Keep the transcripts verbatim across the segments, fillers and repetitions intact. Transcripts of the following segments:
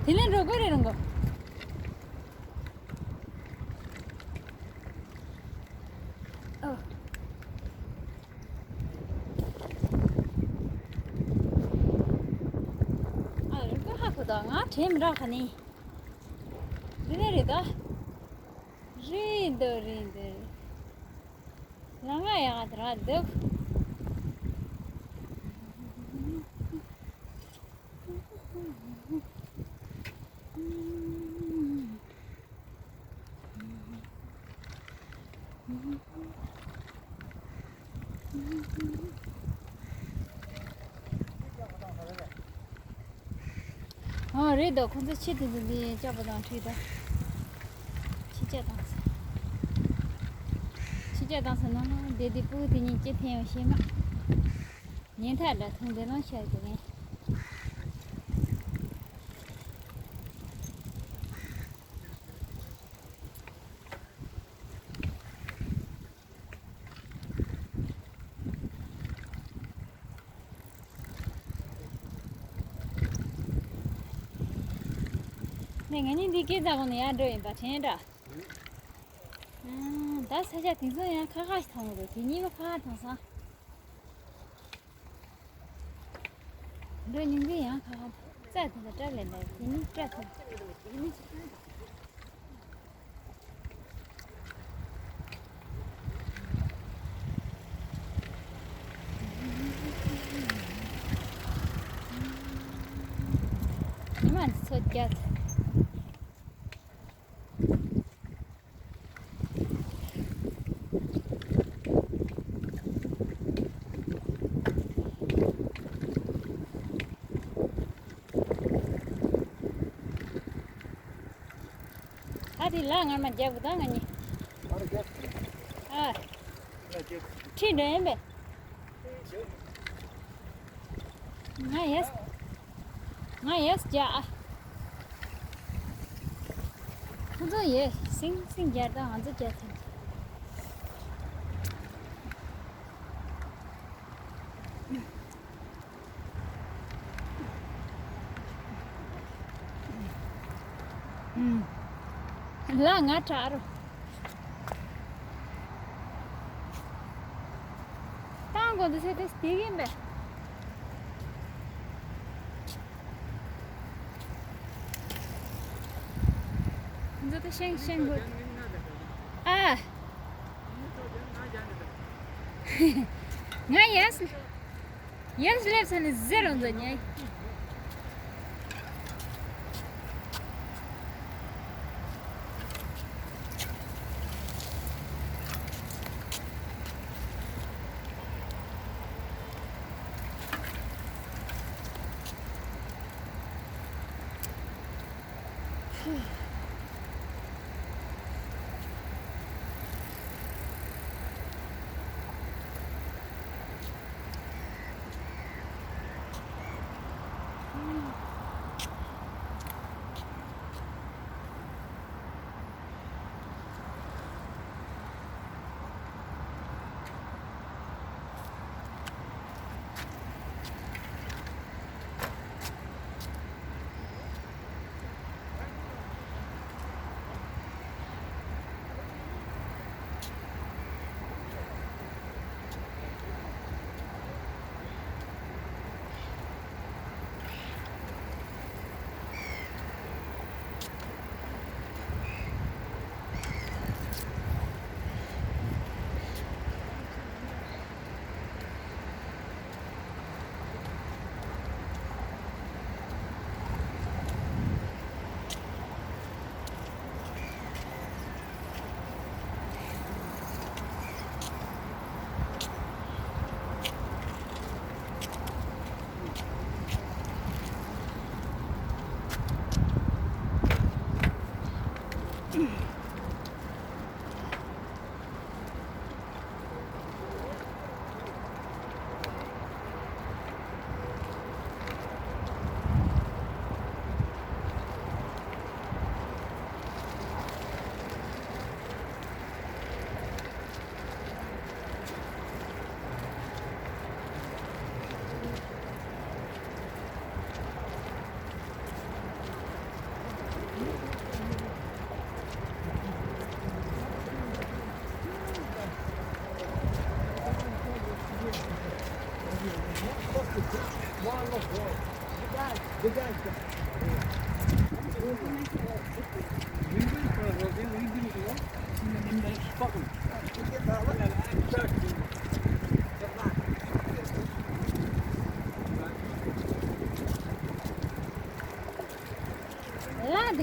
དེ་ལས་འགྲོ་དགོས་རེད་རང་གོ། ཨོ། ཨ་རི་ཀ་ཧ་གོ་ད་ང་དྲན་མི་རག་ག་ནི། འདི་ནས་རེད་ད། རེད་འདུག་རེད་འདུག་ལ་ང་ཡག་དེ་ར་འདུག་ཨོ་རེད་དོ། ཁོང་ཚོ་ཕྱི་དེ་ཚོ་འདི་སྐྱག་པ་དང་ཁྲིད་དོ། ཕྱི་སྐྱག་བཏང་ས། ཕྱི་སྐྱག་བཏང་ས་ནང་ལ་བསྡད་དེ་སྤུ་གུ་དེ་གཉིས་སྐྱེ་འཐེན་ཡོང་ཤེས་མ། ཉན་ཐག་འདྲ་ཐུང་དེ་ནང་ཤར་དེ་ངས། ནས་ང་གཉིས་འདི་སྐད་ཆ་གོ་ནས་ཡར་འགྲོ་ཡིན་པ་དྲན་འདྲ། ཨང་། ད་ས་ཆ་དེ་ཚོ་ཡང་ཁ་ཁ་ཞིག་མཐོང་གི་འདུག་དེ་གཉིས་པ་ཁ་ཁ་མཐོང་སོང་། འགྲོ་ཉིན་དེ་ཡང་ཁ་ཁ་མཐོང་། རྩྭ་དེ་ཚོ་བཀྲ་ལས་མེད་དེ་ནི་བཀྲ་ཐུབ། ཉི་མ་འདི་ཚོ་རྒྱ། ཨ་དེ་ལ་ངར་མ་རྒྱབ་གི་ད་ང་གཉིས། ཨ། ཁྲིད་འགྲོ་ཡིན་པས། ང་ཡས། ང་ཡས་རྒྱ་ཨ། ཁོ་ཚོ་ཡས་སིང་སིང་རྒྱ་ད་ང་ཚོ་རྒྱ་ཐེངས། ལ་ང་དྲག་རོ། ཏང་གོ་འདི་ཚེ་དེ་སྟེ་གིན་པས། འདི་ཚེ་ཤེང་ཤེང་གོ། ཨ། ང་ཡས། ཡས་སླེབས་ས་ནས་ཟེར་རོ་འདི་ཉེ།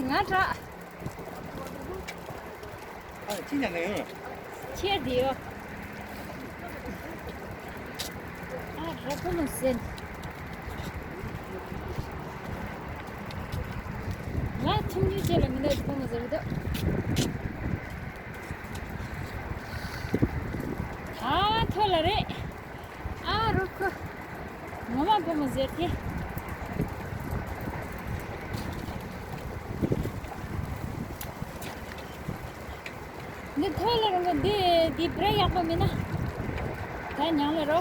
ང་དྲག་ཨ་ཅི་ཉག་ག་ཡོང་། ཁྱེར་དེ་ཡོ། ཨ་ར་པོ་མོ་ཟེར། ང་ཐུམ་རྒྱུ་ཅེ་ལ་མི་ལ་པོ་མོ་ཟེར་གི་འདུག་ད་ཐོ་ལ་རེད། ཨ་རོ་ཁོ། ངོ་མ་བུ་མོ་ཟེར་ཏེ། འདི་ཐོ་ལ་རང་གི་འདི་འདི་བྲེ་ཡག་པོ་མིན་ན། ད་ཉང་ལ་རོ།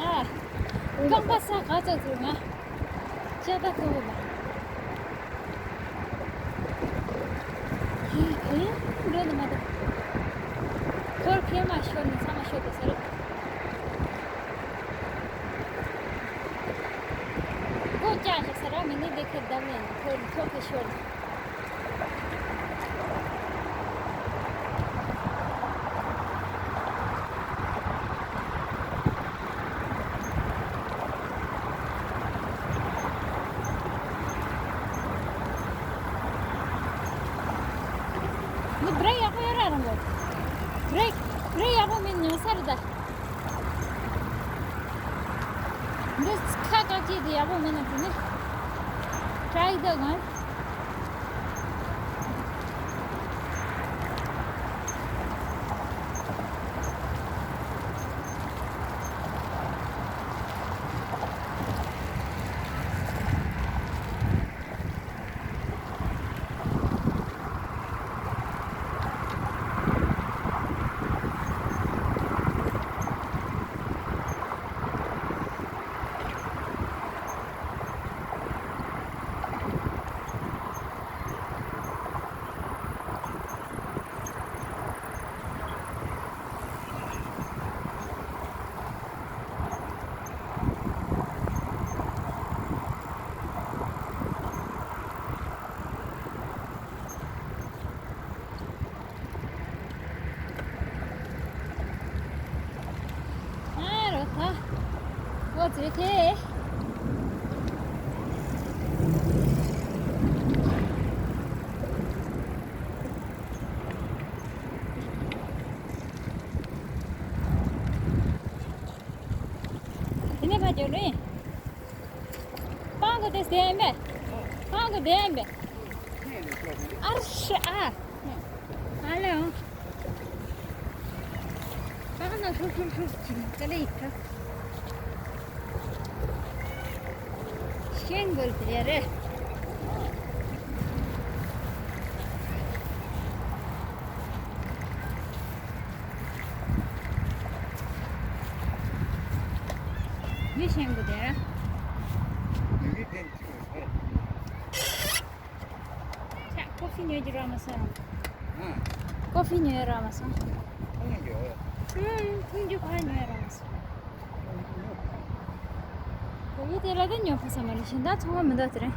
ཨ། རྐང་པ་ས་ག་ཚོད་ཚོད་ང་། ལྕགས་ད་ཐོ་བོ་མ། ཧི་ཧི། འགྲོ་ནི་མ་གཏོགས། ཁོར་ཁེ་མ་ཤོར་ནི་ཚང་མ་ཤོར་དུ་ཟེར། སྒོ་བཅག་ཞིག་ཟེར་ར་མི་ནི་དེ་ཁེ་བདམས་ནས་ཁོར་ཐོག་ཁེ་ཤོར་ནི། འདི་བྲེ་ཡག་པོ་ཡོད་ར་རང་གོ། བྲེ་བྲེ་ཡག་པོ་མིན་ཉོ་ས་རེད་ད། འདི་ཁ་བཀག་ཅིག་འདི་ཡག་པོ་མིན་ན་དེ་ནི། Try the one. ཨ་རོ་ཐ། འོ་ཙི་ཐེ། དེ་ནས་ཕ་འཇོག་ནི། སྤང་གི་དེ་ཟེར་ཡིན་པས། སྤང་གི་དེ་ཡིན་པས། ཨར་ཤ་ཨ། ཨ་ལེ་འོང་། སྤང་ན་ཧྲུབ་ཧྲུབ་ཧྲུབ་ཅིག་ཀ་ལེ་ཡིག་ཁ། ཤེང་གོལ་དེ་རེད། མི་ཤེང་གོལ་དེ་ར། ཡིན་གྱི་དེ་ཅི་མི་ཤེས། ཆ་ཀོ་ཕི་ཉོས་ཀྱི་ར་མ་སོང་། ཨ། ཀོ་ཕི་ཉོས་ར་མ་སོང་། ཁོང་ཉོས། ཨུམ། ཐུང་རྒྱུ་ཁ་ཉོས་ར་མ་སོང་། ཁོ་ཡི་དེ་ལ་ད་ཉོ་ཕོ་ས་མ་ནི་ཤིན་ད་ཚོང་བ་མི་འདུག་དེ་རེད།